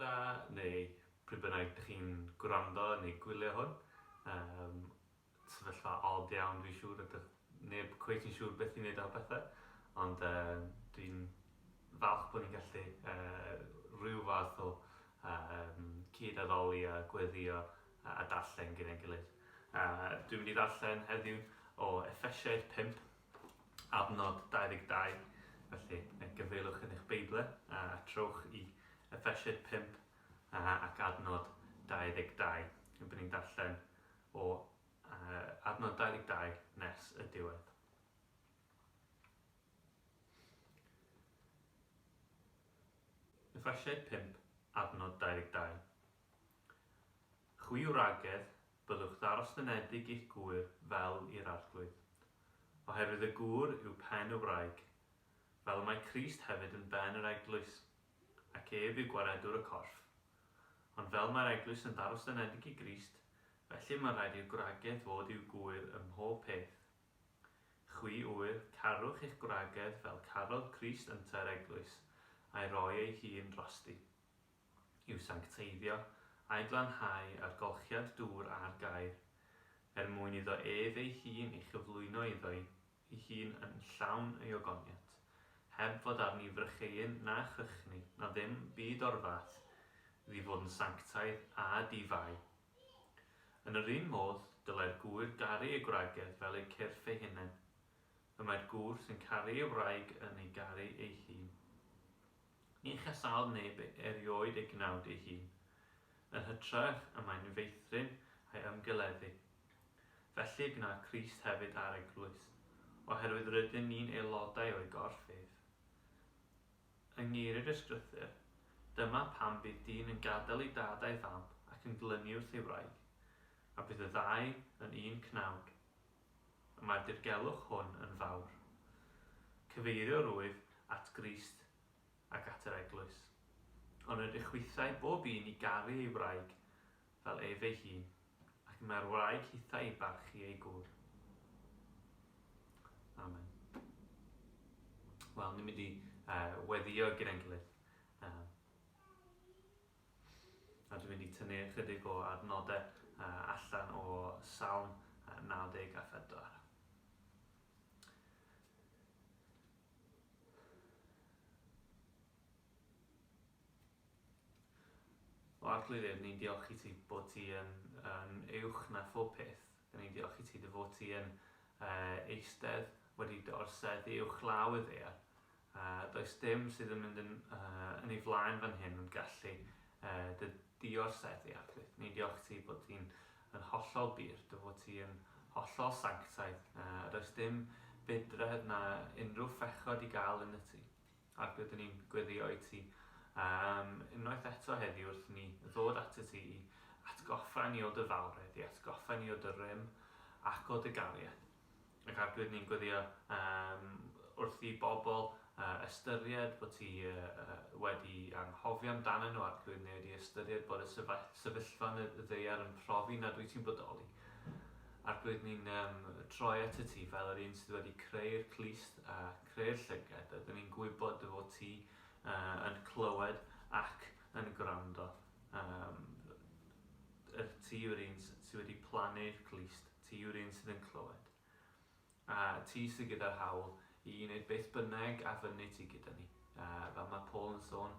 da, neu pryd bynnag dych chi'n gwrando neu gwylio hwn. Um, sefyllfa od iawn dwi'n siŵr, ydych neb cweit yn siŵr beth i wneud â pethau, ond uh, dwi'n falch bod ni'n gallu uh, rhyw fath o um, cyd-addoli a gweddio a darllen gyda'n gilydd. Uh, dwi'n mynd i ddarllen heddiw o Effesiaid 5, adnod 22, felly gyfeilwch yn eich Beiblau a trowch i Effesiaid 5 ac adnod 22. Byddwn ni'n darllen o adnod 22 nes y diwedd. Effesiaid 5, adnod 22. Chwi wragedd, byddwch ddarostynedig i'ch gŵyr fel i'r Arglwydd. Oherwydd y gŵr yw pen y wraig, fel y mae Crist hefyd yn ben yr eglwys, ac ef yw gwaredwr y corff. Ond fel mae'r eglwys yn ddarostynedig i Grist, felly mae'n rhaid i'r gwragedd fod i'w gŵyr ym mhob peth. Chwi ŵyr, carwch eich gwragedd fel carodd Crist yntau'r eglwys, a'i roi ei hun drosti. i'w sancteiddio a'i glanhau â'r golchiad dŵr a'r gair, er mwyn iddo ef ei hun ei chyflwyno iddo'i hun yn llawn ei ogoniant, heb fod arni frycheuyn na chrychni na ddim byd o'r fath, iddi fod yn sanctaidd a di-fai. Yn yr un modd, dylai'r gŵyr garu eu gwragedd fel eu cyrff eu hunain. Y mae'r gŵr sy'n caru ei wraig yn ei garu ei hun. Ni chasaodd neb erioed ei gnawd ei hun. Yn hytrach, y mae'n feithrin a'i ymgeleddu. Felly y gwna Crist hefyd â'r eglwys, oherwydd rydyn ni'n aelodau o'i gorff ef. Yng ngeiriau'r Ysgrythur, Dyma pam bydd dyn yn gadael ei dad a'i fam ac yn glynu wrth ei wraig, a bydd y ddau yn un cnawd. Y mae'r dirgelwch hwn yn fawr. Cyfeirio rwyf at Grist ac at yr eglwys. Ond yr chwithau bob un i garu ei wraig fel ef ei hun, ac y mae'r wraig hithau i barchu ei gŵr. Amen. Wel, ni'n mynd i uh, weddio gyda'n gilydd. Um, a dwi'n mynd i tynnu ychydig o adnodau uh, allan o Salm 94. O Arglwydd Duw, ni'n diolch i ti bod ti yn, yn uwch na phob peth. Dyn ni'n diolch i ti dy fod ti yn uh, eistedd wedi dy orseddu uwchlaw y ddaear. Uh, does dim sydd yn mynd yn, uh, yn ei flaen fan hyn yn gallu uh, dy diorseddu, Arglwydd. Ni'n diolch i ti bod ti'n yn hollol bur, dy fod ti yn hollol sanctaidd, a does dim budredd na unrhyw phechod i gael yn y ti. Ac rydyn ni'n gweddio i ti um, unwaith eto heddiw wrth ni ddod at y ti i atgoffa ni o dy fawredd, i atgoffa ni o dy rym ac o dy gariad. Ac Arglwydd, ni'n gweddio um, wrth i bobl uh, ystyried bod ti uh, wedi anghofio amdanyn nhw, Arglwydd, neu wedi ystyried bod y sefyllfa yn y ddaear yn profi nad wyt ti'n bodoli. Arglwydd, ni'n um, troi at y ti fel yr un sydd wedi creu'r clust a creu'r llygad, a dyn ni'n gwybod dy fod ti uh, yn clywed ac yn gwrando. Um, yr ti yw'r un sydd wedi plannu'r clust, Ti yw'r un sydd yn clywed. A ti sydd gyda'r hawl i wneud beth bynnag a fynnu ti gyda ni. Uh, fel mae Paul yn sôn,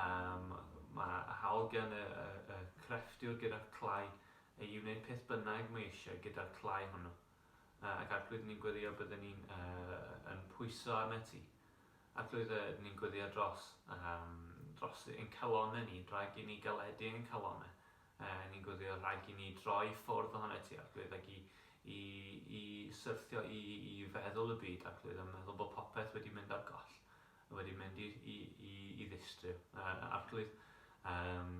um, mae hawl gan y, y, y crefftiwr gyda'r clai i wneud peth bynnag mae eisiau gyda'r clai hwnnw. Uh, ac Arglwydd, ni'n gweddio byddwn ni'n uh, yn pwyso arna ti. Arglwydd, uh, ni'n gweddio dros, um, dros ein calonau ni, rhag i ni galedu ein calonau. Yy, ni'n gwylio rhag i ni droi ffwrdd ohono ti, Arglwydd, ac i, i, i syrthio i, i feddwl y byd, Arglwydd, a meddwl bod popeth wedi mynd ar goll, wedi mynd i, i, i, i ddistryw. Uh, Arglwydd, um,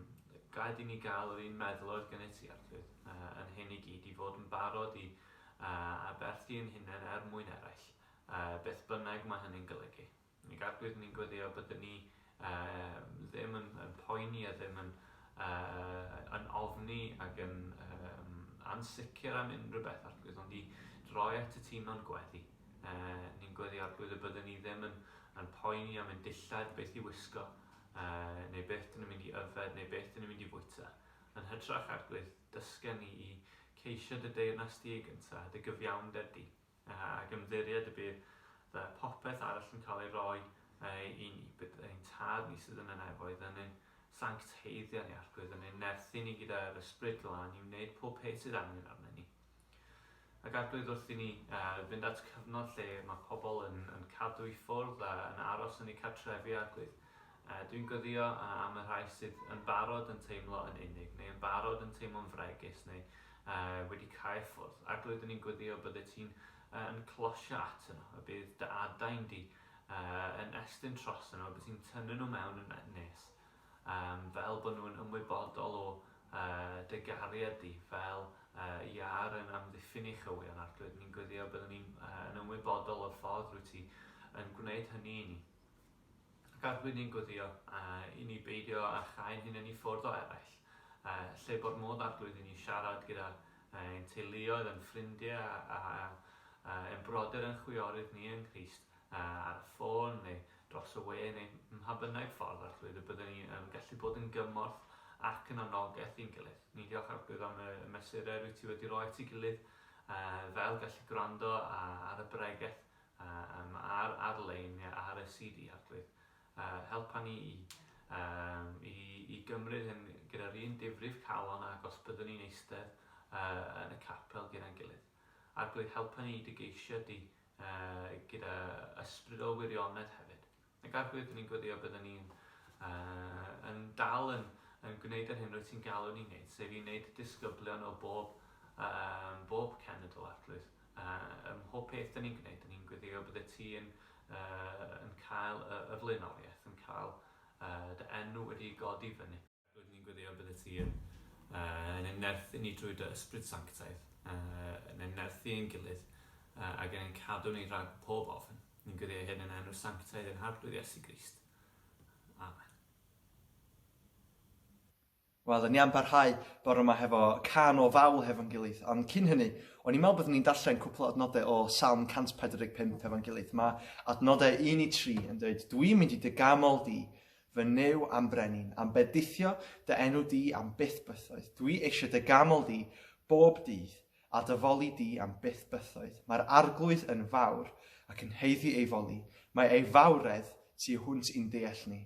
gad i ni gael yr un meddwl oedd gen ti, Arglwydd, uh, yn hyn i gyd, i fod yn barod i uh, aberthu yn hunain er mwyn eraill, uh, beth bynnag mae hynny'n golygu. Ac Arglwydd, ni'n gweddio byddwn ni uh, ddim yn, yn poeni a ddim yn, uh, yn ofni ac yn um, ansicr am unrhyw beth, Arglwydd, ond i droi at y ti mewn gweddi. Uh, ni'n gweddio, Arglwydd, y byddwn ni ddim yn, yn poeni am ein dillad, beth i wisgo. neu beth dyn ni'n mynd i yfed, neu beth dyn ni'n mynd i fwyta. Yn hytrach, Arglwydd, dysga ni i ceisio dy deyrnas di yn gyntaf, dy gyfiawnder di, ac ymddiried y bydd popeth arall yn cael ei roi i ni, bydd ein Tad ni sydd yn y nefoedd yn ein sancteiddio ni, Arglwydd, yn ein nerthu ni gyda'r Ysbryd Glân i wneud pob peth sydd angen arnyn ni. Ac Arglwydd, wrth i ni fynd at cyfnod lle mae pobl yn, yn cadw i ffwrdd a yn aros yn eu cartrefi, Arglwydd, dwi'n gweddio am y rhai sydd yn barod yn teimlo yn unig, neu yn barod yn teimlo'n fregus, neu wedi cael ffwrdd. Arglwydd, ni'n gweddio bydde ti'n yn closio atyn nhw, y bydd dy adain di yn estyn tros nhw, y bydd ti'n tynnu nhw mewn yn nes, fel bod nhw'n ymwybodol o dy gariad di, fel iâr yn amddiffyn ei chywion, Arglwydd. Ni'n gweddio byddwn ni'n yn ymwybodol o'r ffordd rwyt ti yn gwneud hynny i ni. Ac Arglwydd, ni'n gweddio i ni beidio â chau'n hunain i ffwrdd o eraill, lle bod modd, Arglwydd, i ni siarad gyda ein teuluoedd, ein ffrindiau a, a, a, ein brodyr ein chwiorydd ni yng Nghrist ar y ffôn neu dros y we neu mha bynnag ffordd, Arglwydd, y byddwn ni yn gallu bod yn gymorth ac yn anogaeth i'n gilydd. Ni'n diolch Arglwydd am y mesurau rwyt ti wedi rhoi at ei gilydd, fel gallu gwrando ar y bregeth ar ar-lein neu ar y CD, Arglwydd. Helpa ni i, i, i gymryd hyn gyda'r un difrif calon ag os byddwn ni'n eistedd yn y capel gyda'n gilydd. Arglwydd, helpa ni i dy geisio di gyda ysbryd o wirionedd hefyd. Ac Arglwydd, dyn ni'n gweddio byddwn ni'n yn dal yn, yn gwneud yr hyn rwyt ti'n galw ni'n wneud, sef i wneud disgyblion o bob, um, bob cenedl, Arglwydd. Ym mhob peth dyn ni'n gwneud, dyn ni'n gweddio bydde ti yn, yn cael y, y flaenoriaeth, yn cael dy enw wedi ei godi fyny. Rydyn ni'n gweddio bydde ti yn, yn ein nerthu ni drwy dy ysbryd sanctaidd, yn ein nerthu ein gilydd, ac yn ein cadw ni rhag pob ofn. Ni'n gweddio hyn yn enw sanctaidd ein Harglwydd Iesu Grist. Amen. Wel, ni am barhau bore yma hefo cân o fawl hefo'n gilydd, ond cyn hynny, o'n i'n meddwl byddwn ni'n darllen cwpl o adnodau o Salm 145 hefo'n gilydd. Mae adnodau 1 i 3 yn dweud, Dwi'n mynd i dy gamol di, Fy Nuw a'm Brenin, am bendithio dy enw di am byth bythoedd. Dwi eisiau dy gamol di bob dydd, a dy foli di am byth bythoedd. Mae'r Arglwydd yn fawr ac yn haeddu ei foli, mae ei fawredd tu hwnt i'n deall ni.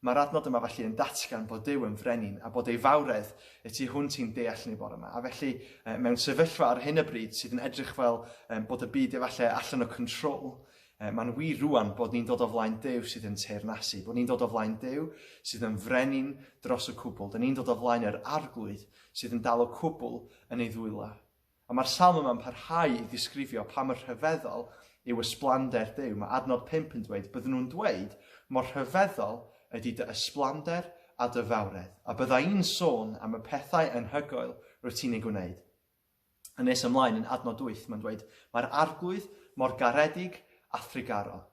Mae'r adnod yma felly yn datgan bod Duw yn frenin a bod ei fawredd y tu hwnt i'n deall ni bore yma. A felly, mewn sefyllfa ar hyn o bryd sydd yn edrych fel bod y byd efallai allan o control, Mae'n wir rŵan bod ni'n dod o flaen Duw sydd yn teyrnasu, bod ni'n dod o flaen Duw sydd yn frenin dros y cwbl. Dyn ni'n dod o flaen yr Arglwydd sydd yn dal y cwbl yn ei ddwylo. A mae'r salm yma'n parhau i ddisgrifio pa mor rhyfeddol yw ysblander Duw. Mae adnod 5 yn dweud, Byddwn nhw'n dweud, mor rhyfeddol ydy dy ysblander a dy fawredd, a bydda i'n sôn am y pethau anhygoel rwyt ti'n eu gwneud. Yn nes ymlaen yn adnod 8, mae'n dweud, Mae'r Arglwydd mor garedig a thrugarog,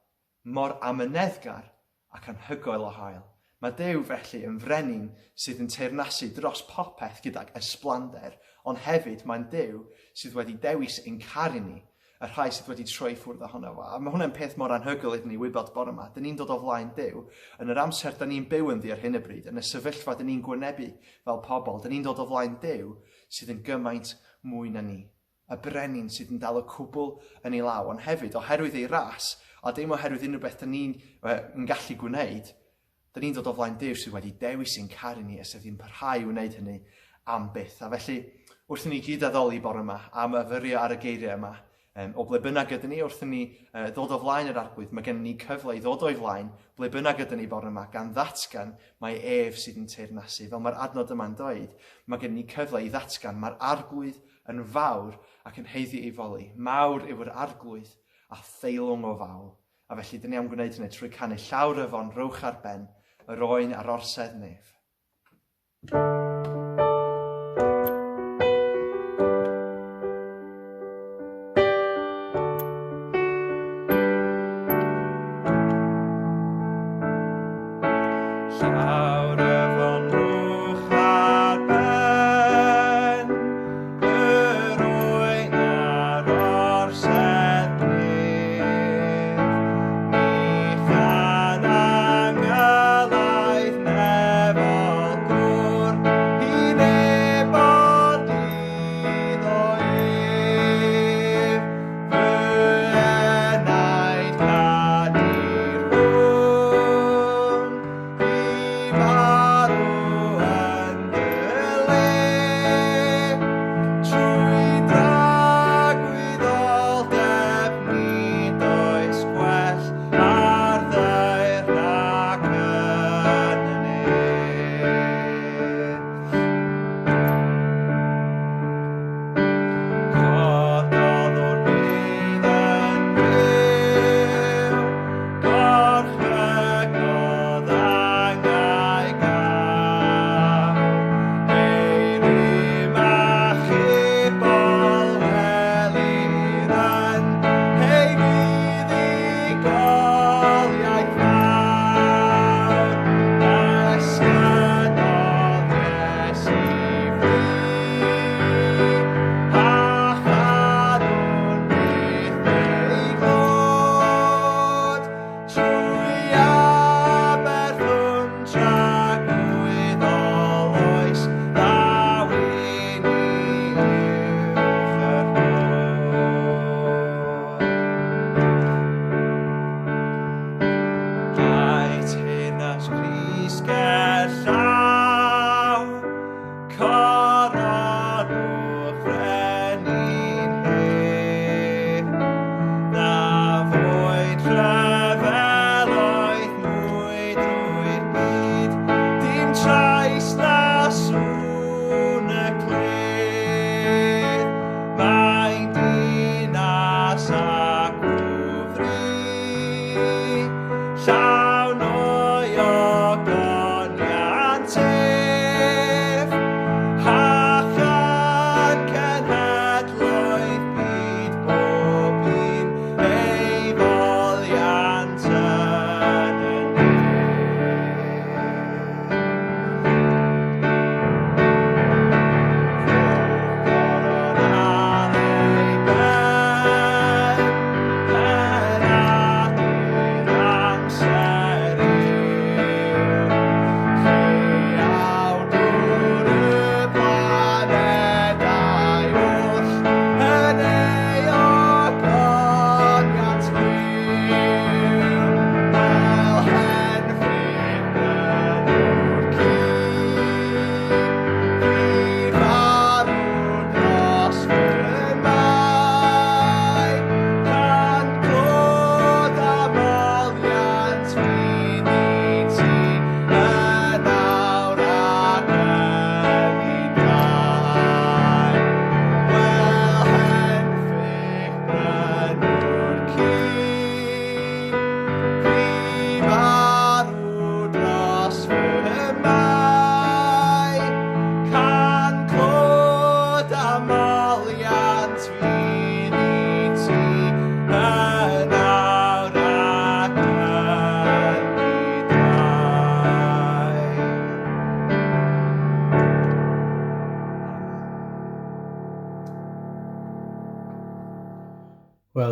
mor amyneddgar ac anhygoel o hael. Mae Duw felly yn frenin sydd yn teyrnasu dros popeth gydag ysblander, ond hefyd mae'n Duw sydd wedi dewis ein caru ni, y rhai sydd wedi troi ffwrdd ohono fo. A mae hwnna'n peth mor anhygoel iddyn ni wybod bore yma. Dyn ni'n dod o flaen Duw yn yr amser dyn ni'n byw ynddi ar hyn o bryd, yn y sefyllfa dyn ni'n gwynebu fel pobl. Dyn ni'n dod o flaen Duw sydd yn gymaint mwy na ni. Y brenin sydd yn dal y cwbl yn ei law, ond hefyd oherwydd ei ras, a dim oherwydd unrhyw beth dyn ni'n yn gallu gwneud, dyn ni'n dod o flaen Duw sydd wedi dewis ein caru ni a sydd yn parhau i wneud hynny am byth. A felly, wrth i ni gyd addoli bore yma, a myfyrio ar y geiriau yma, o ble bynnag ydyn ni, wrth i ni ddod o flaen yr Arglwydd, mae gennym ni cyfle i ddod o'i flaen, ble bynnag ydyn ni bore yma, gan ddatgan mai ef sydd yn teyrnasu. Fel mae'r adnod yma'n dweud, mae gennym ni cyfle i ddatgan mae'r Arglwydd yn fawr ac yn haeddu ei foli. Mawr yw yr Arglwydd a theilwng o fawl. A felly, dyn ni am gwneud hynny trwy canu llawr yfon, rowch ar ben, yr oen a'r orsedd nef. Llawr yfon rwch ar ben, yr oen a'r orsedd nef. Ni chan angylaidd.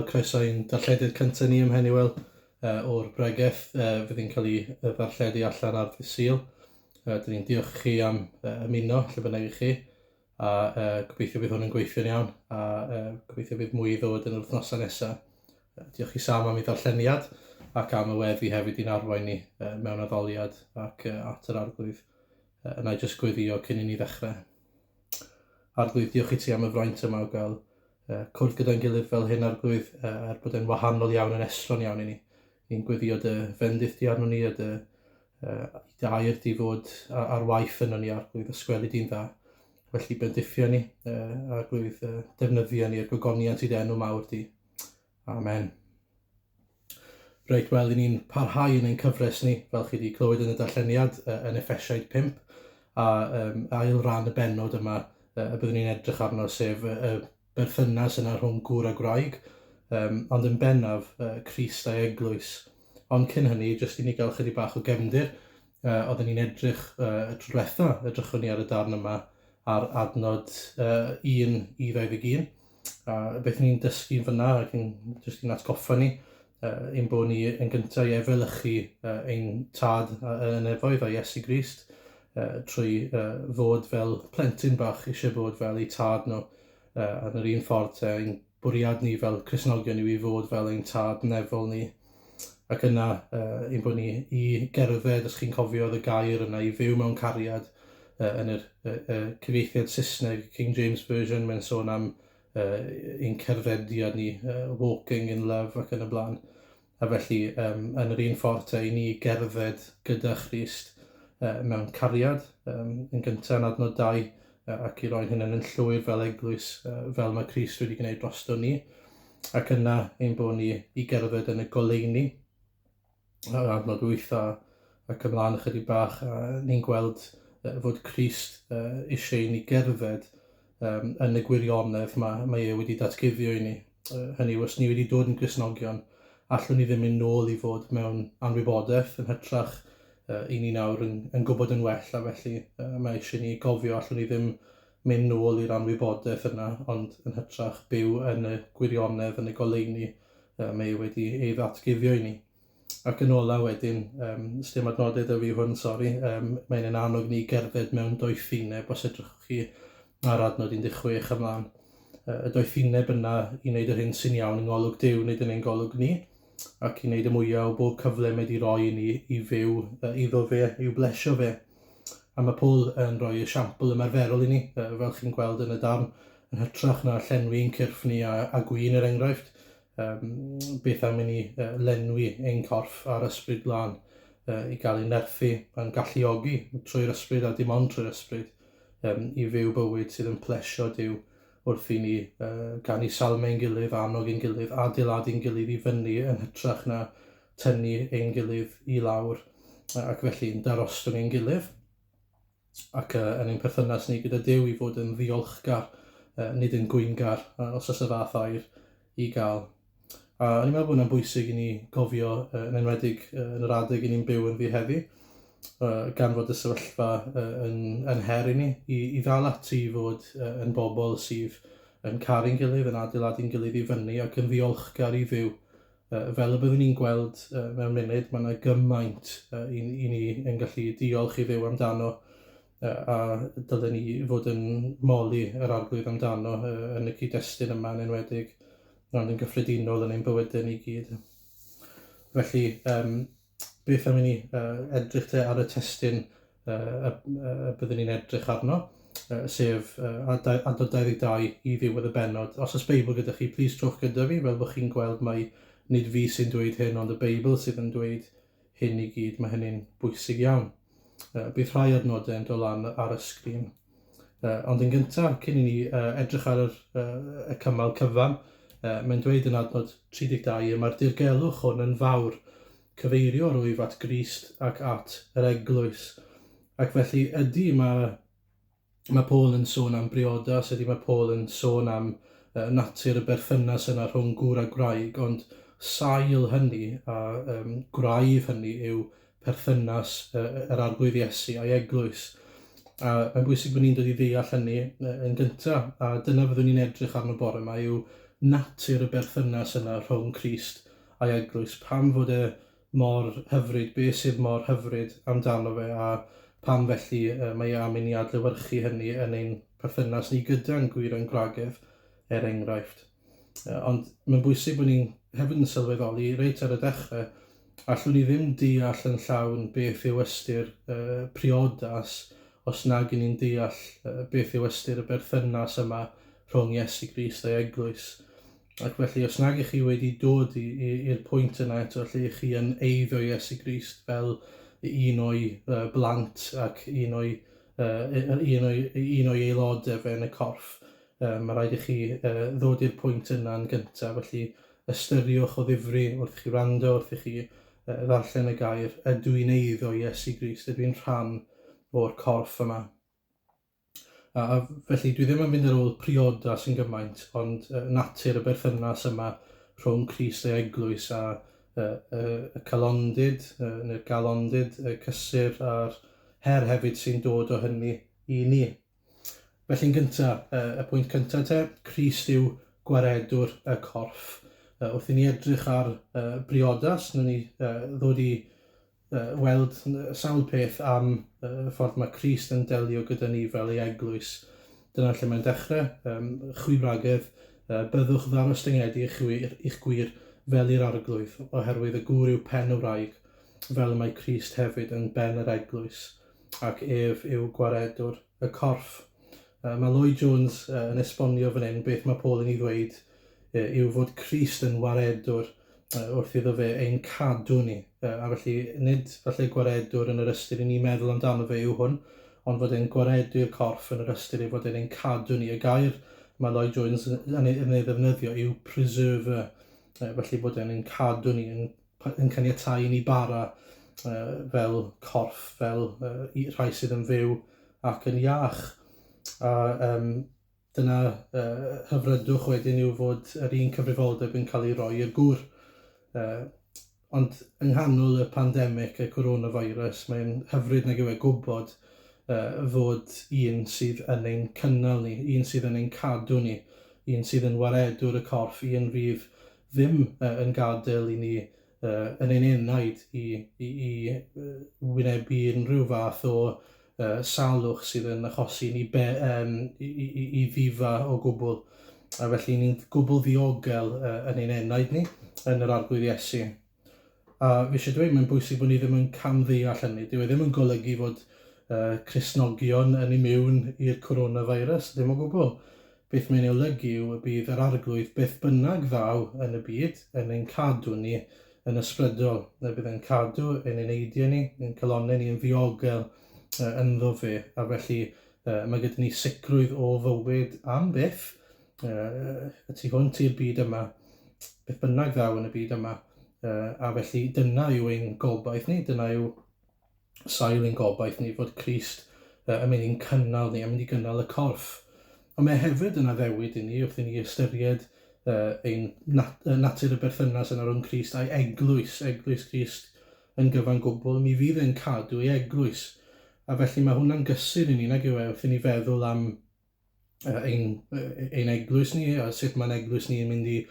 Croeso i'n darllediad cyntaf ni ym Mhennywel o'r bregeth fydd yn cael ei ddarlledu allan ar ddydd Sul. Dyn ni'n diolch chi am ymuno, lle bynnag i chi, a gobeithio bydd hwn yn gweithio'n iawn, a gobeithio bydd mwy i ddod yn yr wythnosau nesaf. Diolch i Sam am ei ddarlleniad ac am y weddi hefyd i'n arwain ni mewn addoliad ac at yr Arglwydd. Yna i jyst gweddio cyn i ni ddechrau. Arglwydd, diolch i ti am y fraint yma o gael cwrdd gyda'n gilydd fel hyn, Arglwydd, er bod e'n wahanol iawn, yn estron iawn i ni. Ni'n gweddio dy fendith di arno ni a dy air di fod ar waith yno ni, Arglwydd, ysgweli di'n dda. Felly bendithio ni, Arglwydd, defnyddio ni i'r gogoniant i dy enw mawr di. Amen. Reit, wel, i ni'n parhau yn ein cyfres ni, fel chi wedi clywed yn y darlleniad, yn Effesiaid 5, a ail ran y bennod yma y byddwn ni'n edrych arno, sef y berthynas yna rhwng gŵr a gwraig, ond yn bennaf Crist a'i eglwys. Ond cyn hynny, jyst i ni gael chydig bach o gefndir, oedden ni'n edrych y tro diwetha, edrychwn ni ar y darn yma ar adnod 1 i 21. A beth ni'n dysgu fyna, ac yn jyst i'n atgoffa ni, ein bod ni yn gyntaf i efelychu ein tad yn y nefoedd a Iesu Grist, trwy fod fel plentyn bach eisiau bod fel eu tad nhw. Yn yr un ffordd, ein bwriad ni fel Cristnogion yw i fod fel ein tad nefol ni. Ac yna, ein bod ni i gerdded, os chi'n cofio oedd y gair yna, i fyw mewn cariad yn yr cyfieithiad Saesneg, King James Version, mae'n sôn am ein cerddediad ni, walking in love ac yn y blaen. A felly, yn yr un ffordd te, i ni gerdded gyda Christ mewn cariad, yn gyntaf yn adnod 2, ac i roi'n hunain yn llwyr fel eglwys, fel mae Crist wedi gwneud drosto ni. Ac yna ein bod ni i gerdded yn y goleuni, adnod 8 ac ymlaen ychydig bach, a ni'n gweld fod Crist eisiau i ni gerdded yn y gwirionedd mae e wedi datguddio i ni. Hynny yw, os ni wedi dod yn Gristnogion, allwn ni ddim mynd nôl i fod mewn anwybodaeth, yn hytrach i ni nawr yn gwybod yn well, a felly mae eisiau ni gofio allwn ni ddim mynd nôl i'r anwybodaeth yna, ond yn hytrach byw yn y gwirionedd, yn y goleuni mae e wedi ei ddatguddio i ni. Ac yn ola wedyn, sdim adnodau da fi hwn, sori, mae'n ein annog ni gerdded mewn doethineb, os edrychwch chi ar adnod 16 ymlaen. Y doethineb yna i wneud yr hyn sy'n iawn yng ngolwg Duw, nid yn ein golwg ni, ac i wneud y mwyaf o bob cyfle mae wedi roi i ni i fyw iddo fe, i'w blesio fe. A mae Paul yn rhoi esiampl ymarferol i ni, fel chi'n gweld yn y darn, yn hytrach na llenwi ein cyrff ni a gwin er enghraifft, beth am i ni lenwi ein corff ar ysbryd glân i gael ei nerthu a'n galluogi trwy'r ysbryd a dim ond trwy'r ysbryd i fyw bywyd sydd yn plesio Duw wrth i ni ganu salmau ein gilydd, annog ein gilydd, adeiladu'n gilydd i fyny yn hytrach na tynnu ein gilydd i lawr, ac felly yn darostwng ein gilydd ac yn ein perthynas ni gyda Duw i fod yn ddiolchgar, nid yn gwyngar, os oes y fath air i gael. A o'n i'n meddwl bod hwnna'n bwysig i ni gofio, yn enwedig yn yr adeg i ni'n byw ynddi heddi, gan fod y sefyllfa yn her i ni, i ddal ati i fod yn bobl sydd yn caru'n gilydd, yn adeiladu'n gilydd i fyny ac yn ddiolchgar i Dduw. Fel y byddwn ni'n gweld mewn munud, mae yna gymaint i ni yn gallu diolch i Dduw amdano, a dylen ni fod yn moli yr Arglwydd amdano yn y cyd-destun yma yn enwedig, ond yn gyffredinol yn ein bywydau ni gyd. Felly, beth am i ni edrych te ar y testun y byddwn ni'n edrych arno, sef adnod 22 i ddiwedd y bennod. Os oes Beibl gyda chi, plis trowch gyda fi, fel bod chi'n gweld mai nid fi sy'n dweud hyn, ond y Beibl sydd yn dweud hyn i gyd. Mae hynny'n bwysig iawn. Bydd rhai adnodau yn dod lan ar y sgrin. Ond yn gyntaf, cyn i ni edrych ar y cymal cyfan, mae'n dweud yn adnod 32, mae'r dirgelwch hwn yn fawr, cyfeirio rwyf at Grist ac at yr eglwys. Ac felly ydy mae Paul yn sôn am briodas, ydy mae Paul yn sôn am natur y berthynas yna rhwng gŵr a gwraig, ond sail hynny a gwraidd hynny yw perthynas yr Arglwydd Iesu a'i eglwys. A mae'n bwysig bod ni'n dod i ddeall hynny yn gyntaf, a dyna fyddwn ni'n edrych arno bore yma, yw natur y berthynas yna rhwng Crist a'i eglwys, pam fod e mor hyfryd, beth sydd mor hyfryd amdano fe, a pam felly mae e am i ni adlewyrchu hynny yn ein perthynas ni gyda'n gwir a'n gwragedd, er enghraifft. Ond mae'n bwysig bod ni'n hefyd yn sylweddoli reit ar y dechrau, allwn ni ddim deall yn llawn beth yw ystyr priodas os nag y'n ni'n deall beth yw ystyr y berthynas yma rhwng Iesu Grist a'i eglwys. Ac felly, os nag ych chi wedi dod i'r pwynt yna eto lle ych chi yn eiddo Iesu Grist fel un o'i blant ac un o'i aelodau fe yn y corff, mae rhaid i chi ddod i'r pwynt yna yn gyntaf. Felly ystyriwch o ddifri wrth chi wrando, wrth i chi ddarllen y gair, ydw i'n eiddo Iesu Grist, ydw i'n rhan o'r corff yma? A felly dwi ddim yn mynd ar ôl priodas yn gymaint, ond natur y berthynas yma rhwng Crist a'i eglwys a y calondid, neu'r galondid, y cysur a'r her hefyd sy'n dod o hynny i ni. Felly'n gyntaf, y pwynt cyntaf te, Crist yw gwaredwr y corff. Wrth i ni edrych ar briodas, wnawn ni ddod i weld sawl peth am y ffordd mae Crist yn delio gyda ni fel ei eglwys. Dyna lle mae'n dechrau. Chwi wragedd, byddwch ddarostyngedig i'ch gwŷr fel i'r Arglwydd, oherwydd y gŵr yw pen y wraig, fel y mae Crist hefyd yn ben yr eglwys, ac ef yw gwaredwr y corff. Mae Lloyd Jones yn esbonio fan hyn beth mae Paul yn ei ddweud yw fod Crist yn waredwr wrth iddo fe ein cadw ni. A felly nid falle gwaredwr yn yr ystyr i ni meddwl amdano fe yw hwn, ond fod e'n gwaredu'r corff yn yr ystyr ei fod e'n ein cadw ni. Y gair mae Lloyd Jones yn ei ddefnyddio yw preserver, felly bod e'n ein cadw ni, yn caniatáu i ni bara fel corff, fel rhai sydd yn fyw ac yn iach. A dyna hyfrydwch wedyn yw fod yr un cyfrifoldeb yn cael ei roi i'r gŵr. Ond yng nghanol y pandemig, y coronavirus, mae'n hyfryd nag yw e gwybod fod un sydd yn ein cynnal ni, un sydd yn ein cadw ni, un sydd yn waredwr y corff, un fydd ddim yn gadael i ni yn ein enaid i wynebu unrhyw fath o salwch sydd yn achosi ni i ddifa o gwbl. A felly ni'n gwbl ddiogel yn ein enaid ni yn yr Arglwydd Iesu. A fi eisiau dweud, mae'n bwysig bod ni ddim yn camddeall hynny. Dyw e ddim yn golygu fod Cristnogion yn immune i'r coronavirus, ddim o gwbl. Beth mae'n ei olygu yw y bydd yr Arglwydd beth bynnag ddaw yn y byd yn ein cadw ni yn ysbrydol. Y bydd yn cadw ein eneidiau ni, ein calonnau ni yn ddiogel ynddo fe. A felly mae gyda ni sicrwydd o fywyd am byth y tu hwnt i'r byd yma, beth bynnag ddaw yn y byd yma. A felly dyna yw ein gobaith ni, dyna yw sail ein gobaith ni, fod Crist yn mynd i'n cynnal ni, yn mynd i gynnal y corff. Ond mae hefyd yn addewid i ni wrth i ni ystyried ein natur y berthynas yna rhwng Crist a'i eglwys, eglwys Crist yn gyfan gwbl, mi fydd e'n cadw ei eglwys. A felly mae hwnna'n gysur i ni, nag yw e, wrth i ni feddwl am ein eglwys ni, a sut mae'n eglwys ni yn mynd i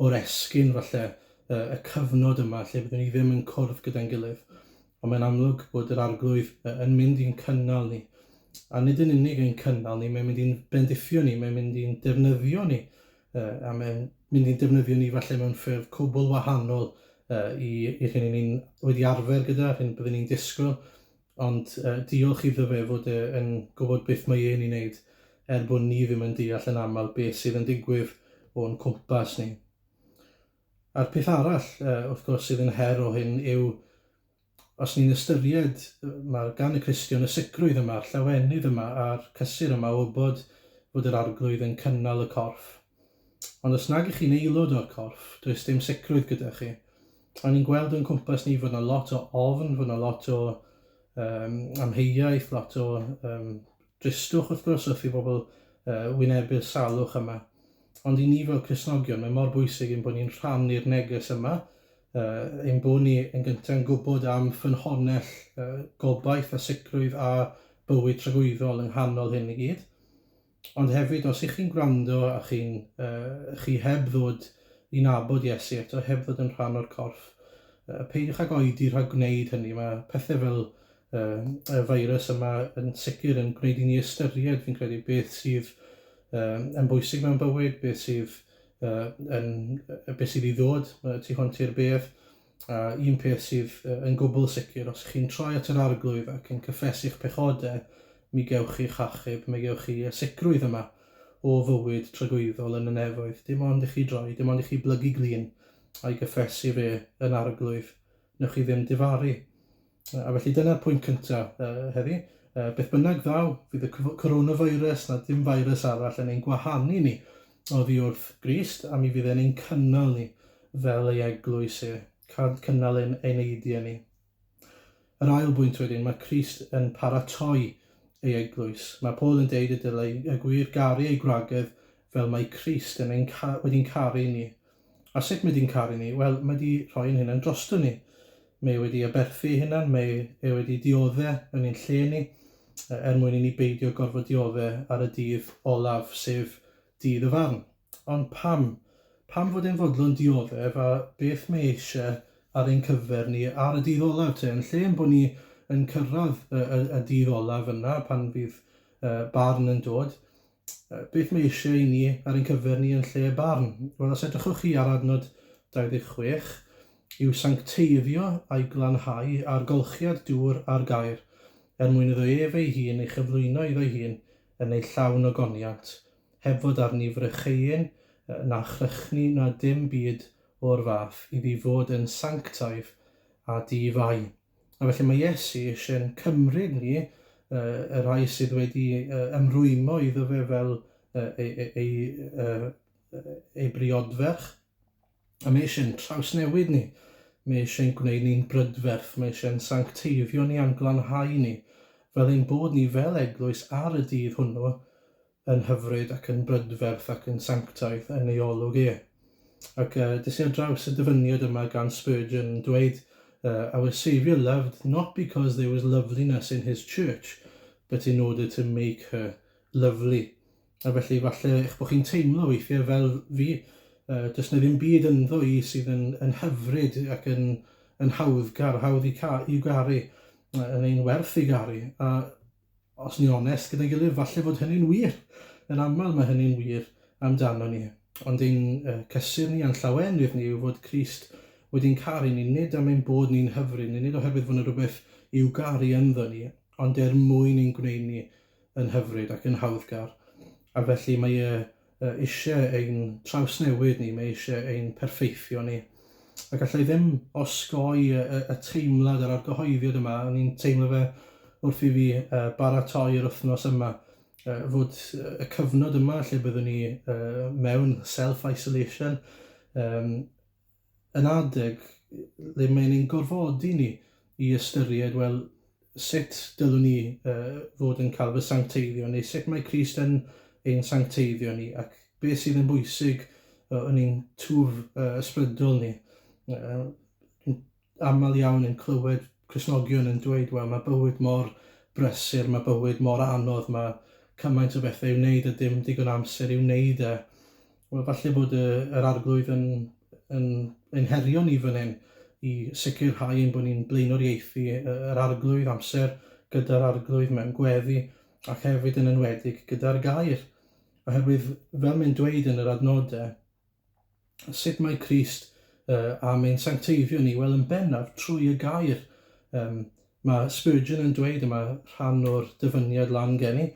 oresgyn falle y cyfnod yma lle byddwn ni ddim yn cwrdd gyda'n gilydd. Ond mae'n amlwg bod yr Arglwydd yn mynd i'n cynnal ni. A nid yn unig ein cynnal ni, mae'n mynd i'n bendithio ni, mae'n mynd i'n defnyddio ni. A mae'n mynd i'n defnyddio ni falle mewn ffurf cwbl wahanol i'r hyn ni'n wedi arfer gyda, yr hyn byddwn ni'n disgwyl. Ond diolch iddo fe fod e yn gwybod beth mae e'n ei wneud, er bod ni ddim yn deall yn aml beth sydd yn digwydd o'n cwmpas ni. A'r peth arall, wrth gwrs, sydd yn her o hyn yw, os ni'n ystyried, mae gan y Cristion y sicrwydd yma, a'r llawenydd yma, a'r cysur yma o wybod fod yr Arglwydd yn cynnal y corff. Ond os nag ych chi'n aelod o'r corff, does dim sicrwydd gyda chi. A ni'n gweld yn cwmpas ni fod yna lot o ofn, fod yna lot o amheuaeth, lot o dristwch wrth gwrs wrth i bobl wynebu'r salwch yma. Ond i ni fel Cristnogion, mae mor bwysig ein bod ni'n rhannu'r neges yma, ein bod ni yn gyntaf yn gwybod am ffynhonnell gobaith a sicrwydd a bywyd tragwyddol yng nghanol hyn i gyd. Ond hefyd, os ych chi'n gwrando a chi'n chi heb ddod i nabod Iesu eto, heb ddod yn rhan o'r corff, peidiwch ag oedi rhag gwneud hynny. Mae pethau fel y virus yma yn sicr yn gwneud i ni ystyried, fi'n credu, beth sydd yn bwysig mewn bywyd, beth sydd, yn, beth sydd i ddod tu hwnt i'r bedd. A un peth sydd yn gwbl sicr, os chi'n troi at yr Arglwydd ac yn cyffesu'ch pechodau, mi gewch chi'ch achub, mi gewch chi y sicrwydd yma o fywyd tragwyddol yn y nefoedd. Dim ond i chi droi, dim ond i chi blygu glin a'i gyffesu fe yn Arglwydd. Newch chi ddim difaru. A felly dyna'r pwynt cyntaf heddi. Beth bynnag ddaw, fydd y coronavirus na dim virus arall yn ein gwahanu ni oddi wrth Grist, a mi fydd e'n ein cynnal ni fel ei eglwys e, cynnal ein eneidiau ni. Yr ail bwynt wedyn, mae Crist yn paratoi ei eglwys. Mae Paul yn deud y dylai y gwŷr garu eu gwragedd fel mae Crist yn ein wedi'n caru ni. A sut mae di'n caru ni? Wel, mae di rhoi ein hunan drosto ni. Mae wedi aberthu ei hunan, mae e wedi dioddau yn ein lle ni, er mwyn i ni beidio gorfod dioddau ar y dydd olaf, sef dydd y farn. Ond pam? Pam fod e'n fodlon dioddef a beth mae eisiau ar ein cyfer ni ar y dydd olaf te? Yn lle ein bod ni yn cyrraedd y dydd olaf yna pan fydd barn yn dod, beth mae eisiau i ni ar ein cyfer ni yn lle barn? Wel, os edrychwch chi ar adnod 26, i'w sancteiddio a'i glanhau ar golchiad dŵr a'r gair, er mwyn iddo ef ei hun ei chyflwyno iddo'i hun yn ei llawn ogoniant, heb fod arni frycheuyn na chrychni na dim byd o'r fath, iddi fod yn sanctaidd a di-fai. A felly mae Iesu eisiau'n cymryd ni, y rhai sydd wedi ymrwymo iddo fe fel ei briodferch, a mae eisiau'n trawsnewid ni. Mae eisiau'n gwneud ni'n brydferth, mae eisiau'n sancteiddio ni a'n glanhau ni, fel ein bod ni fel eglwys ar y dydd hwnnw yn hyfryd ac yn brydferth ac yn sanctaidd yn ei olwg e. Ac des i ar draws y dyfyniad yma gan Spurgeon yn dweud, "Our Saviour loved not because there was loveliness in his church, but in order to make her lovely." A felly falle eich bod chi'n teimlo weithiau fel fi, does 'na ddim byd ynddo i sydd yn hyfryd ac yn hawddgar, hawdd i'w garu, yn ein werth i garu. A os ni'n onest gyda'n gilydd, falle fod hynny'n wir. Yn aml mae hynny'n wir amdano ni. Ond ein cysur ni a'n llawenydd ni yw fod Crist wedi'n caru ni, nid am ein bod ni'n hyfryd, neu nid oherwydd fod yna rhywbeth i'w garu ynddo ni, ond er mwyn ein gwneud ni yn hyfryd ac yn hawddgar. A felly mae e eisiau ein trawsnewid ni, mae eisiau ein perffeithio ni. A gallai ddim osgoi y teimlad yr argyhoeddiad yma, o'n i'n teimlo fe wrth i fi baratoi yr wythnos yma, fod y cyfnod yma lle byddwn ni mewn self-isolation, yn adeg le mae'n ein gorfodi ni i ystyried, wel, sut dylwn ni fod yn cael fy sancteiddio, neu sut mae Crist yn ein sancteiddio ni, ac beth sydd yn bwysig yn ein twf ysbrydol ni. Aml iawn yn clywed Cristnogion yn dweud, wel, mae bywyd mor brysur, mae bywyd mor anodd, mae cymaint o bethau i'w wneud a dim digon amser i'w wneud e. Wel, falle bod yr Arglwydd yn herio ni fan hyn i sicrhau ein bod ni'n blaenoriaethu yr Arglwydd, amser gyda'r Arglwydd mewn gweddi ac hefyd yn enwedig gyda'r gair. Oherwydd, fel mae'n dweud yn yr adnodau, sut mae Crist am ein sancteiddio ni? Wel, yn bennaf trwy y gair. Mae Spurgeon yn dweud yma, rhan o'r dyfyniad lan gen i,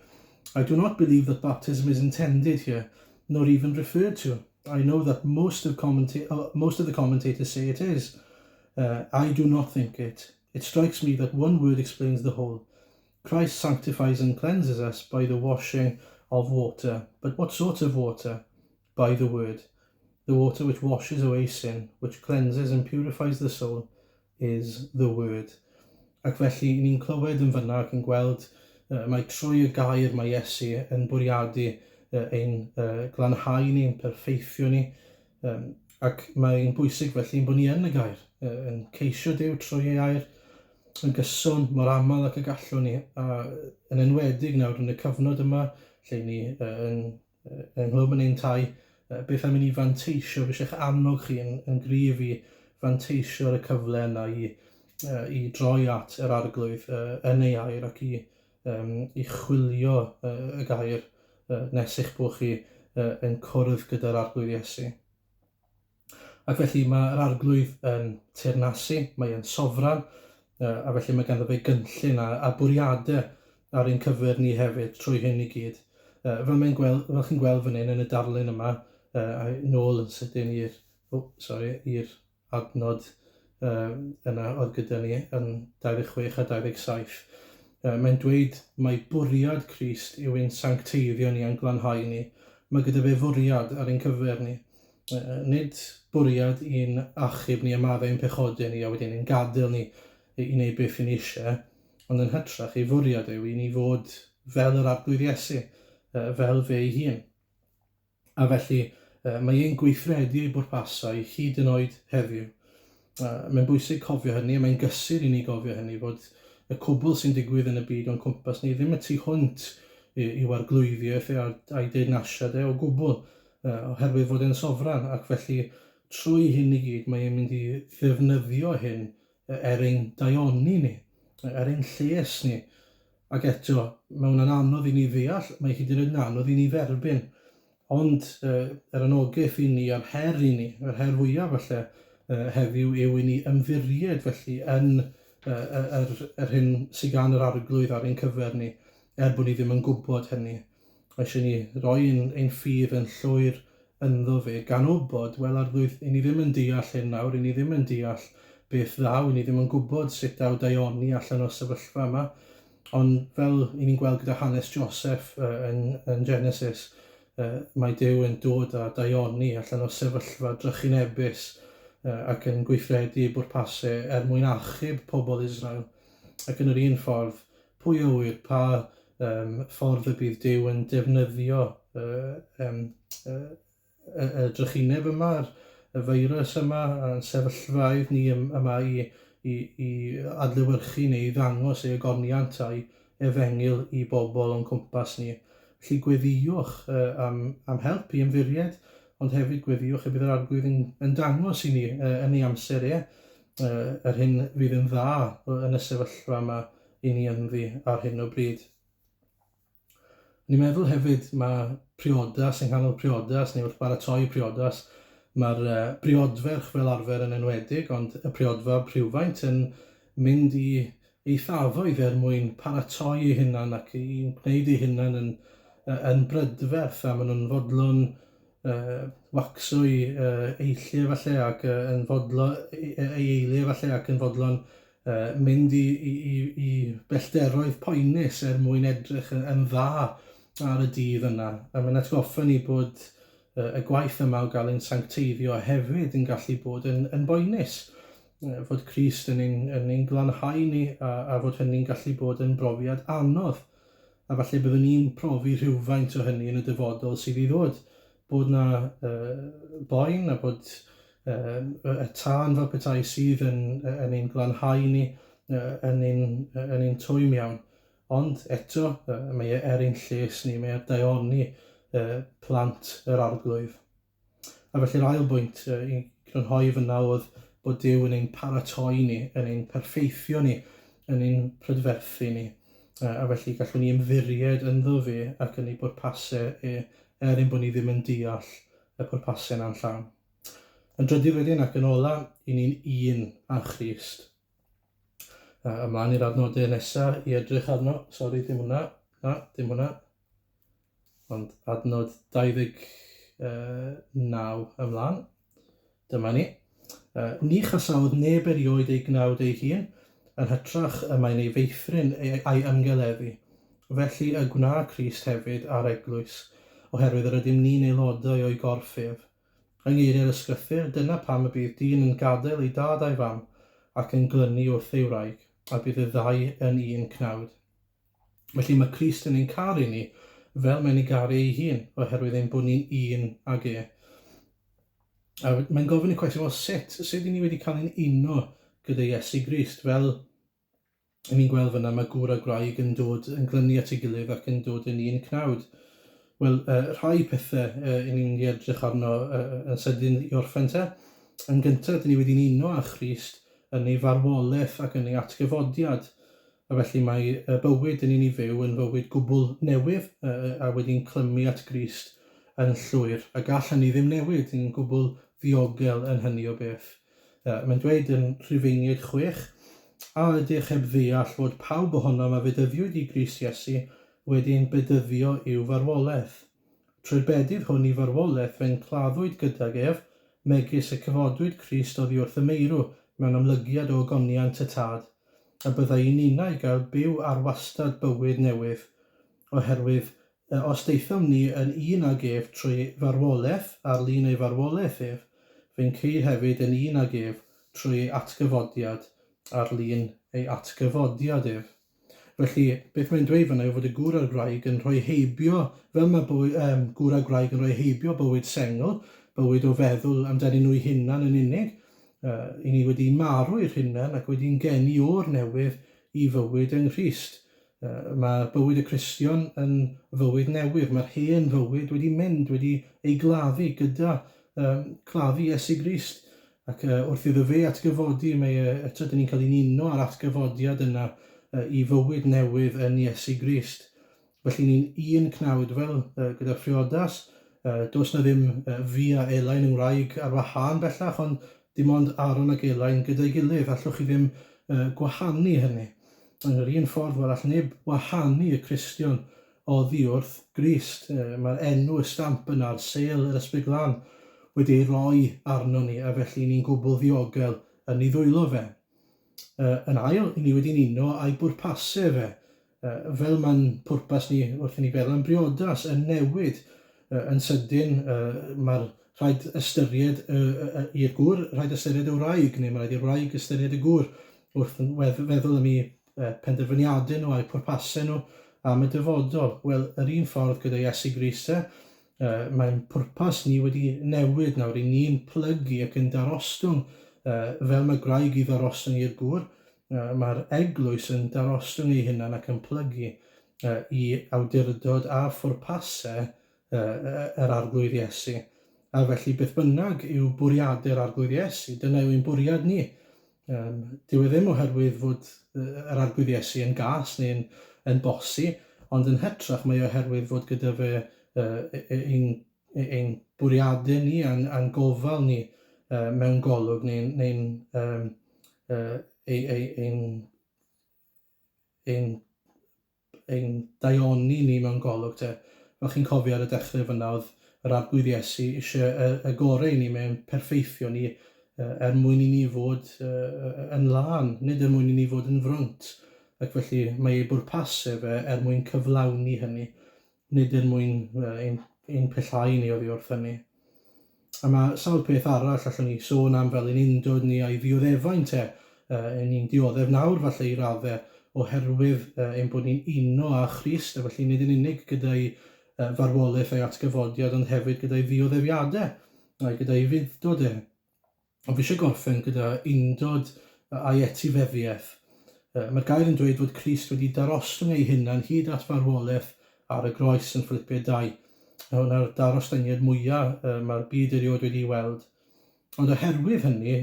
"I do not believe that baptism is intended here, nor even referred to. I know that most of the commentators say it is. I do not think it. It strikes me that one word explains the whole. Christ sanctifies and cleanses us by the washing of water. But what sort of water? By the word. The water which washes away sin, which cleanses and purifies the soul, is the word." Ac felly, ni'n clywed yn fyna ac yn gweld mae trwy y gair mae Iesu yn bwriadu ein glanhau ni, ein perffeithio ni. Ac mae'n bwysig felly ein bod ni yn y gair, yn ceisio Duw trwy ei air yn gyson mor aml ac y gallwn ni, a yn enwedig nawr yn y cyfnod yma. lle ni yn, yng nghlwm yn ein tai, beth am i ni fanteisio, fi eisiau'ch annog chi yn, yn gryf i fanteisio ar y cyfle yna i, i droi at yr arglwydd yn ei air ac i, um, i chwilio y gair nes eich bod chi yn cwrdd gyda'r arglwydd Iesu. Ac felly mae'r arglwydd yn teyrnasu, mae e'n sofran, a felly mae ganddo fe gynllun a, a bwriadau ar ein cyfer ni hefyd trwy hyn i gyd. Fel, mae'n gweld, fel chi'n gweld fan hyn yn y darlun yma, a nôl yn sydyn i'r oh, sorry, i'r adnod yna oedd gyda ni yn 26 a 27. Mae'n dweud mai bwriad Crist yw ein sancteiddio ni a'n glanhau ni. Mae gyda fe fwriad ar ein cyfer ni. Nid bwriad i'n achub ni a maddau ein pechodau ni a wedyn ein gadael ni i wneud beth i ni eisiau, ond yn hytrach ei fwriad yw i ni fod fel yr Arglwydd Iesu, fel fe ei hun. A felly mae e'n gweithredu ei bwrpasau hyd yn oed heddiw. Mae'n bwysig cofio hynny, a mae'n gysur i ni gofio hynny, fod y cwbl sy'n digwydd yn y byd o'n cwmpas ni ddim y tu hwnt i'w arglwyddiaeth e a'i deyrnasiad e o gwbl, oherwydd fod e'n sofran, ac felly trwy hyn i gyd mae e'n mynd i ddefnyddio hyn er ein daioni ni, er ein lles ni. Ac eto, mae hwnna'n anodd i ni ddeall, mae hyd yn oed yn anodd i ni dderbyn. Ond yr anogaeth i ni a'r her i ni, yr her fwyaf falle heddiw yw i ni ymddiried felly yn yr, yr hyn sydd gan yr arglwydd ar ein cyfer ni, er bod ni ddim yn gwybod hynny. Mae eisiau ni roi ein, ein ffydd yn llwyr ynddo fe, gan wybod, wel arglwydd, i ni ddim yn deall hyn nawr, i ni ddim yn deall beth ddaw, i ni ddim yn gwybod sut daw daioni allan o'r sefyllfa yma. Ond fel i ni'n gweld gyda hanes Joseph yn, yn Genesis, mae Duw yn dod â daioni allan o sefyllfa drychinebus ac yn gweithredu ei bwrpasau er mwyn achub pobl Israel. Ac yn yr un ffordd, pwy a ŵyr pa um, ffordd y bydd Duw yn defnyddio um, y, y drychineb yma, y feirws yma, a'n sefyllfaoedd ni yma i, i, i adlewyrchu neu i ddangos ei ogoniant a'i efengyl i bobl o'n cwmpas ni. Felly gweddïwch uh, am, am help i ymddiried, ond hefyd gweddïwch y bydd yr arglwydd yn, yn dangos i ni uh, yn ei amser e, uh, yr hyn fydd yn dda yn y sefyllfa yma i ni ynddi ar hyn o bryd. Ni'n meddwl hefyd mae priodas, yng nghanol priodas, neu wrth baratoi priodas, mae'r uh, briodferch fel arfer yn enwedig, ond y priodfab rhywfaint yn mynd i eithafoedd er mwyn paratoi ei hunan ac i gwneud ei hunan yn, yn brydferth, a maen nhw'n fodlon uh, wacso i uh, eilliau falle ac uh, yn fodlon, ei eiliau falle ac yn fodlon uh, mynd i, i, i, i bellteroedd poenus er mwyn edrych yn, yn dda ar y dydd yna. A mae'n atgoffa ni bod uh, y gwaith yma o gael ein sancteiddio hefyd yn gallu bod yn, yn boenus. Fod Crist yn ein, yn ein glanhau ni a, a fod hynny'n gallu bod yn brofiad anodd. A falle byddwn ni'n profi rhywfaint o hynny yn y dyfodol sydd i ddod. Bod na uh, boen a bod y tân fel petai sydd yn, yn ein glanhau ni, yn ein, yn ein twym iawn. Ond eto, mae e er ein lles ni, mae e daioni plant yr arglwydd. A felly'r ail bwynt i grynhoi fyna oedd bod Duw yn ein paratoi ni, yn ein perffeithio ni, yn ein prydferthu ni. A felly gallwn ni ymddiried ynddo fe ac yn ei bwrpasau e, er ein bod ni ddim yn deall y pwrpasau yna'n llawn. Yn drydydd wedyn ac yn ola, i ni'n un â Christ. Ymlaen i'r adnodau nesaf i edrych arno. Sori, dim hwnna. Na, dim hwnna. Ond adnod 29 ymlaen. Dyma ni. Ni chasaodd neb erioed ei gnawd ei hun, yn hytrach y mae'n ei feithrin a'i ymgeleddu. Felly y gwna Crist hefyd a'r eglwys, oherwydd yr ydym ni'n aelodau o'i gorff ef. Yng ngeiriau'r Ysgrythur, dyna pam y bydd dyn yn gadael ei dad a'i fam ac yn glynu wrth ei wraig, a bydd y ddau yn un cnawd. Felly mae Crist yn ein caru ni fel mae'n ei garu ei hun, oherwydd ein bod ni'n un ag e. A mae'n gofyn y cwestiwn, wel sut, sut i ni wedi cael ein uno gyda Iesu Grist? Fel ni'n gweld fyna, mae gŵr a gwraig yn dod yn glynu at ei gilydd ac yn dod yn un cnawd. Wel, rhai pethau i ni'n mynd i edrych arno yn sydyn i orffen te. Yn gyntaf, dyn ni wedi'n uno â Christ yn ei farwolaeth ac yn ei atgyfodiad. A felly mae y bywyd dyn ni'n ei fyw yn fywyd gwbl newydd a wedi'n clymu at Grist yn llwyr. A gall hynny ddim newid, ni'n gwbl ddiogel yn hynny o beth. Mae'n dweud yn Rhufeiniaid 6, A ydych heb ddeall fod pawb ohonom a fedyddiwyd i Grist Iesu wedi ein bedyddio i'w farwolaeth? Trwy'r bedydd hwn i farwolaeth fe'n claddwyd gydag ef, megis y cyfodwyd Crist oddi wrth y meirw mewn amlygiad o ogoniant y Tad, a byddai i ninnau gael byw ar wastad bywyd newydd, oherwydd os daethom ni yn un ag ef trwy farwolaeth, ar lun ei farwolaeth ef, fe'n ceir hefyd yn un ag ef trwy ei atgyfodiad, ar lun ei atgyfodiad ef. Felly, beth mae'n dweud fan'na yw fod y gŵr a'r gwraig yn rhoi heibio, fel mae bwy, um, gŵr a gwraig yn rhoi heibio bywyd sengl, bywyd o feddwl amdanyn nhw'u hunan yn unig, i ni wedi marw i'r hunan ac wedi'n geni o'r newydd i fywyd yng Nghrist. Mae bywyd y Cristion yn fywyd newydd. Mae'r hen fywyd wedi mynd, wedi ei gladdu gyda um, claddu Iesu Grist. Ac wrth iddo fe atgyfodi, mae e, eto dyn ni'n cael ein uno â'r atgyfodiad yna i fywyd newydd yn Iesu Grist. Felly ni'n un cnawd fel gyda phriodas. Does na ddim fi a Elain yng Ngwraig ar wahân bellach, ond dim ond Aaron ac Elain gyda'i gilydd. Allwch chi ddim gwahanu hynny. Yn yr un ffordd, wel, all neb wahanu y Cristion oddi wrth Grist. Mae'r enw, y stamp yna, a'r sêl yr Ysbryd Glân wedi ei roi arno ni, a felly ni'n gwbl ddiogel yn ei ddwylo fe. Yn ail, i ni wedi'n uno a'i bwrpasau fe. Fel mae'n pwrpas ni wrth i ni feddwl am briodas yn newid yn sydyn, mae'r rhaid ystyried i'r gŵr, rhaid ystyried y wraig, neu mae rhaid i'r wraig ystyried y gŵr wrth feddwl am eu penderfyniadau nhw a'u pwrpasau nhw am y dyfodol. Wel, yr un ffordd gyda Iesu Grist e, mae'n pwrpas ni wedi newid nawr, i ni'n plygu ac yn darostwng, fel mae gwraig i ddarostwng i'r gŵr, mae'r eglwys yn darostwng ei hunan ac yn plygu i awdurdod a phwrpasau yr Arglwydd Iesu. A felly beth bynnag yw bwriadau'r Arglwydd Iesu, dyna yw ein bwriad ni. Dyw e ddim oherwydd fod yr Arglwydd Iesu yn gas neu'n yn bosi, ond yn hytrach mae oherwydd fod gyda fe ein, ein bwriadau ni a'n, a'n gofal ni mewn golwg neu'n neu um, ein, ein ein daioni ni mewn golwg te. Fel chi'n cofio ar y dechrau fan'na oedd yr Arglwydd Iesu eisiau y, y gorau i ni, mae'n perffeithio ni er mwyn i ni fod yn lân, nid er mwyn i ni fod yn frwnt. Ac felly mae ei bwrpasau fe er mwyn cyflawni hynny, nid er mwyn ein, ein pellhau ni oddi wrth hynny. A mae sawl peth arall allwn ni sôn am fel ein undod ni a'i ddioddefaint e. Ni'n dioddef nawr falle i raddau oherwydd ein bod ni'n uno â Christ, a felly nid yn unig gyda'i farwolaeth a'i atgyfodiad, ond hefyd gyda'i ddioddefiadau a gyda'i fudd-dod e. Ond fi eisiau gorffen gyda undod a'i etifeddiaeth. Mae'r gair yn dweud fod Crist wedi darostwng ei hunan hyd at farwolaeth ar y groes yn Philippiaid 2. Hwnna'r darostyngiad mwyaf mae'r byd erioed wedi'i weld. Ond oherwydd hynny,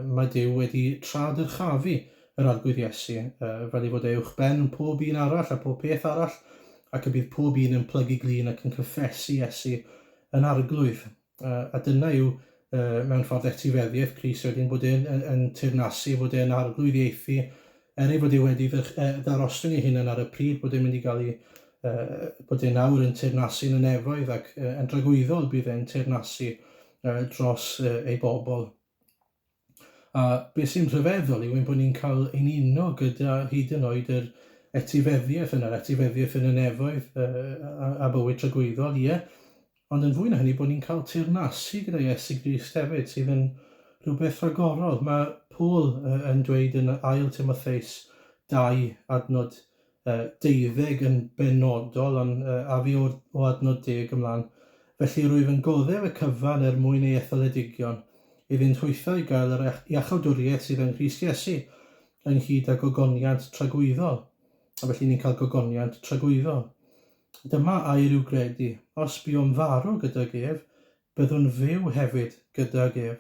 mae Duw wedi tra-dyrchafu yr Arglwydd Iesu, fel ei fod e uwch ben pob un arall a pob peth arall, ac y bydd pob un yn plygu glin ac yn cyffesu Iesu yn Arglwydd. A dyna yw, mewn ffordd, etifeddiaeth Crist wedyn, bod e'n yn, yn teyrnasu, bod e'n arglwyddiaethu, er ei fod e wedi ddarostwng ei hunan ar y pryd, bod e'n mynd i gael ei, bod e nawr yn teyrnasu yn y nefoedd ac yn dragwyddol bydd e'n teyrnasu dros ei bobl. A beth sy'n rhyfeddol yw ein bod ni'n cael ein uno gyda hyd yn oed yr etifeddiaeth yna, yr etifeddiaeth yn y nefoedd a bywyd tragwyddol, ie. Ond yn fwy na hynny, bod ni'n cael teyrnasu gyda Iesu Grist hefyd, sydd yn rhywbeth rhagorol. Mae Paul yn dweud yn ail Timotheus 2 adnod 12 yn benodol, ond a fi o'r, o adnod 10 ymlaen. Felly rwyf yn goddef y cyfan er mwyn ei etholedigion, iddynt hwythau gael yr iachawdwriaeth sydd yng Nghrist Iesu, ynghyd â gogoniant tragwyddol. A felly ni'n cael gogoniant tragwyddol. Dyma air i'w gredu, os buom farw gydag ef, byddwn fyw hefyd gydag ef.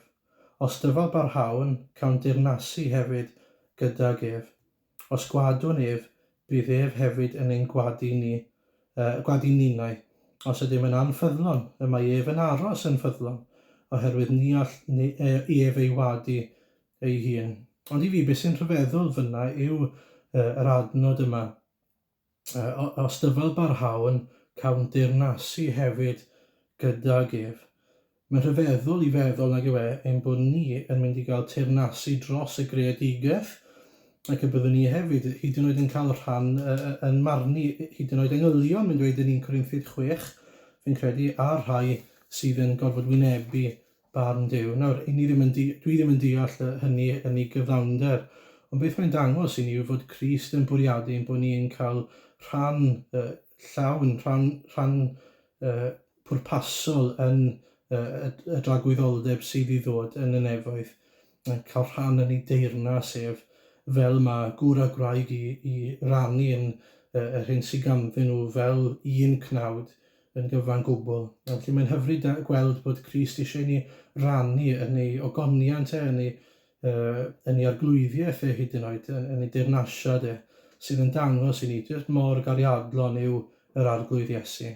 Os dyfal barhawn, cawn deyrnasu hefyd gydag ef. Os gwadwn ef, bydd ef hefyd yn ein gwadu ni, gwadu ninnau. Os ydym yn anffyddlon, y mae ef yn aros yn ffyddlon, oherwydd ni all ef ei wadu ei hun. Ond i fi, beth sy'n rhyfeddol fyna yw yr adnod yma. Os dyfal barhawn, cawn deyrnasu hefyd gydag ef. Mae'n rhyfeddol i feddwl nag yw e ein bod ni yn mynd i gael teyrnasu dros y greadigaeth, ac y byddwn ni hefyd hyd yn oed yn cael rhan yn marnu hyd yn oed angylion, mae'n dweud yn 1 Corinthiaid 6, fi'n credu, a'r rhai sydd yn gorfod wynebu barn Duw. Nawr, i ni ddim yn dwi ddim yn deall hynny yn ei gyflawnder, ond beth mae'n dangos i ni yw fod Crist yn bwriadu ein bod ni'n cael rhan llawn, rhan, rhan pwrpasol yn y dragwyddoldeb sydd i ddod yn y nefoedd, cael rhan yn ei deyrnas ef, fel mae gŵr a gwraig i, i rannu yn yr hyn sydd ganddyn nhw fel un cnawd yn gyfan gwbl. A felly mae'n hyfryd gweld bod Crist eisiau i ni rannu yn ei ogoniant e, yn ei, yn ei arglwyddiaeth e hyd yn oed, yn, yn ei deyrnasiad e, sydd yn dangos i ni jyst mor gariadlon yw yr Arglwydd Iesu.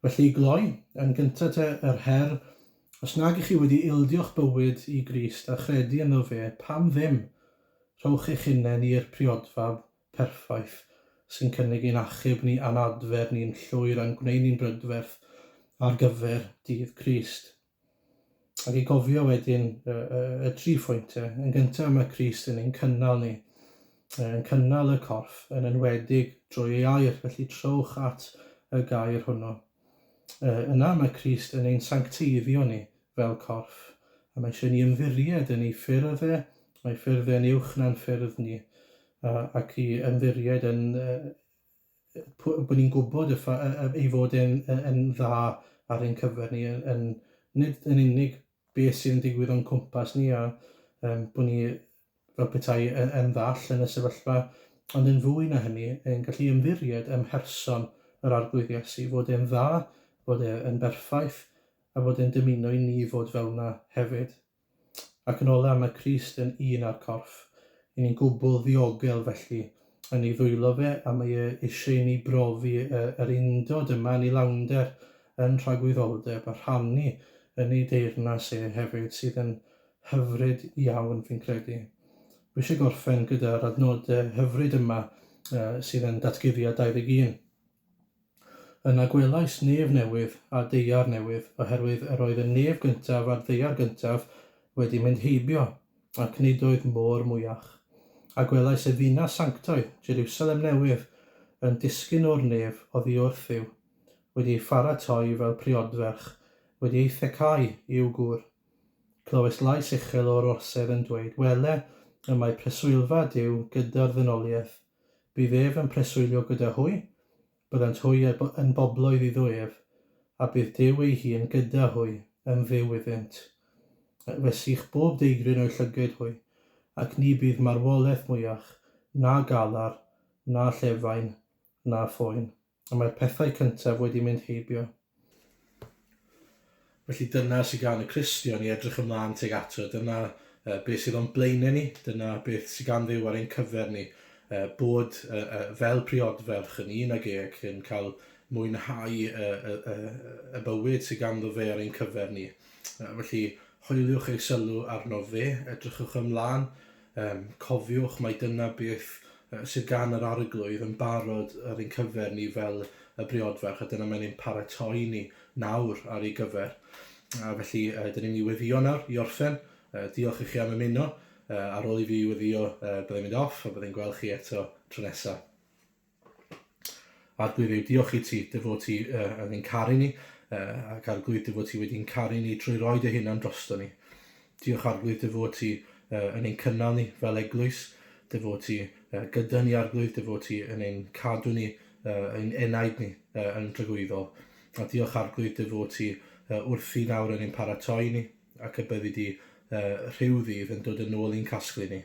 Felly i gloi, yn gyntaf te, yr her, os nag ych chi wedi ildio'ch bywyd i Grist a chredu ynddo fe, pam ddim? Rhowch eich hunain i'r priodfab perffaith sy'n cynnig ein achub ni a'n adfer ni'n llwyr a'n gwneud ni'n brydferth ar gyfer dydd Crist. Ac i gofio wedyn y, y, y tri phwynt, yn gyntaf mae Crist yn ein cynnal ni, yn cynnal y corff, yn enwedig drwy ei air, felly trowch at y gair hwnnw. Yna mae Crist yn ein sancteiddio ni fel corff, a mae eisiau ni ymddiried yn ei ffyrdd e, mae ffyrdd e'n uwch na'n ffyrdd ni, ac i ymddiried yn bod ni'n gwybod y ei fod e'n yn dda ar ein cyfer ni, yn, yn, nid yn unig beth sydd yn digwydd o'n cwmpas ni a bod ni fel petai yn, yn ddall yn y sefyllfa, ond yn fwy na hynny, yn gallu ymddiried ym mherson yr Arglwydd Iesu, fod e'n dda, fod e'n berffaith, a fod e'n dymuno i ni fod fel yna hefyd. Ac yn ola, mae Crist yn un â'r corff. I ni'n gwbl ddiogel felly yn ei ddwylo fe, a mae e eisiau i ni brofi yr undod yma yn ei lawnder, yn tragwyddoldeb, a rhannu yn ei deyrnas e hefyd, sydd yn hyfryd iawn fi'n credu. Dwi eisiau gorffen gyda'r adnodau hyfryd yma sydd yn Datguddiad 21. Yna gwelais nef newydd a daear newydd, oherwydd yr oedd y nef gyntaf a'r ddaear gyntaf wedi mynd heibio, ac nid oedd môr mwyach. A gwelais y ddinas sanctaidd, Jerusalem newydd, yn disgyn o'r nef oddi wrth Dduw, wedi ei pharatoi fel priodferch, wedi ei thecau i'w gŵr. Clywais lais uchel o'r orsedd yn dweud, Wele, y mae preswylfa Duw gyda'r ddynoliaeth, Bydd ef yn preswylio gyda hwy, byddant hwy yn bobloedd iddo ef, a bydd Duw ei hun gyda hwy, yn Dduw iddynt. Fe sych bob deigryn o'u llygaid hwy, ac ni bydd marwolaeth mwyach, na galar, na llefain, na phoen. A mae'r pethau cyntaf wedi mynd heibio. Felly dyna sydd gan y Cristion i edrych ymlaen tuag ato. Dyna beth sydd o'n blaenau ni, dyna beth sydd gan Dduw ar ein cyfer ni. Bod fel priodferch yn un ag e ac yn cael mwynhau y, y, y, y bywyd sydd ganddo fe ar ein cyfer ni. Felly, hoeliwch eich sylw arno fe, edrychwch ymlaen, cofiwch mai dyna beth sydd gan yr Arglwydd yn barod ar ein cyfer ni fel y briodferch, a dyna mae'n ein paratoi ni nawr ar ei gyfer. A felly, dyn ni'n mynd i weddïo nawr i orffen. Diolch i chi am ymuno. Ar ôl i fi weddïo, byddai'n mynd off a byddai'n gweld chi eto tro nesaf. Arglwydd Dduw, diolch i ti dy fod ti yn ein caru ni, ac Arglwydd dy fod ti wedi'n caru ni trwy roi dy hunan drosto ni. Diolch Arglwydd dy fod ti yn ein cynnal ni fel eglwys, dy fod ti gyda ni Arglwydd, dy fod ti yn ein cadw ni, ein enaid ni yn dragwyddol. A diolch Arglwydd dy fod ti wrthi nawr yn ein paratoi ni, ac y byddi di rhyw ddydd yn dod yn ôl i'n casglu ni.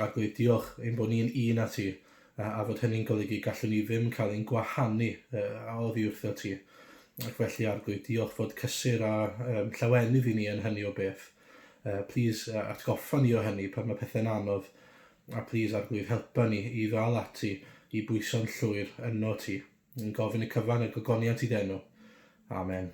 Arglwydd, diolch ein bod ni'n un â ti. A fod hynny'n golygu gallwn ni ddim cael ein gwahanu oddi wrtho ti. Ac felly Arglwydd, diolch fod cysur a llawenydd i ni yn hynny o beth. Please atgoffa ni o hynny pan mae pethau'n anodd. A please Arglwydd, helpa ni i ddal ati i bwyso'n llwyr yno ti. Yn gofyn y cyfan y gogoniant i d'enw. Amen.